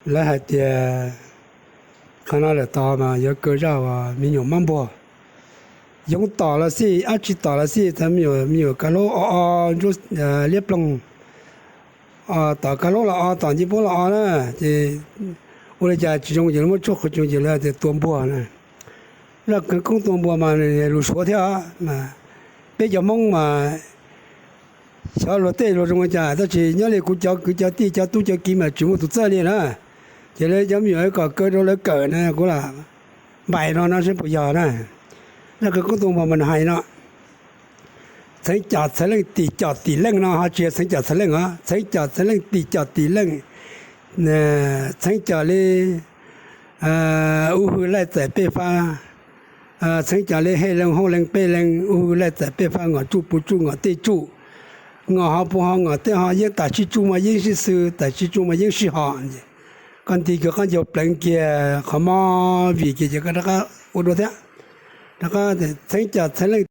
Lawv hais tias qhov no lawm tod mas yuav kaw zaj uas me nyuam mab npuag, yoov tom los xij, dab tsi tom los xij, txawm me nyuam, me nyuam kav hlaub o o, liab ploog, tom kav hlaub los o, tom ncej puab los o na, ces ua li cas tsis zoo ces lawv muab tshuaj qhwv tsoos ces lawv tias tua npuag na. Zaj khawv koob tua npuag mas lus Suav thiab, peb cov Hmoob mas xyov luag tej luag zoo li cas, tab sis nyob li kuv cov kwv cov tij cov tub cov kiv mas tsis muaj tus txawj li na. Ces lawv cov me nyuam kom kaw rau lawv kawm na, kuv lam npaim no no saib puas yog na. Zaj khawv koob tua npuag mas nws hais no: Txheev Cam txhais leej tim com tim leej no ho tsis yog Txheev Cam txhais leej os, Txheev Cam txhais leej tim com tim leej. Txheev Com li u hw laij txais pej fab, Txheev Com li hej leej hauj leej pej leej, u hw laij txais pej fab, ngom tsuj puv tsuj ngom tej tsuj, ngom ho puv ho ngom tej ho, yeeb tam sib tsuj mas yeeb sib xwb, tam sib tsuj mas yeeb sib ho. Koj nti kiag koj ncaug pleev kiag qhov mob vim kiag ces koj rov qab ua dua thiab. Rov qab Txheev Com txhais leej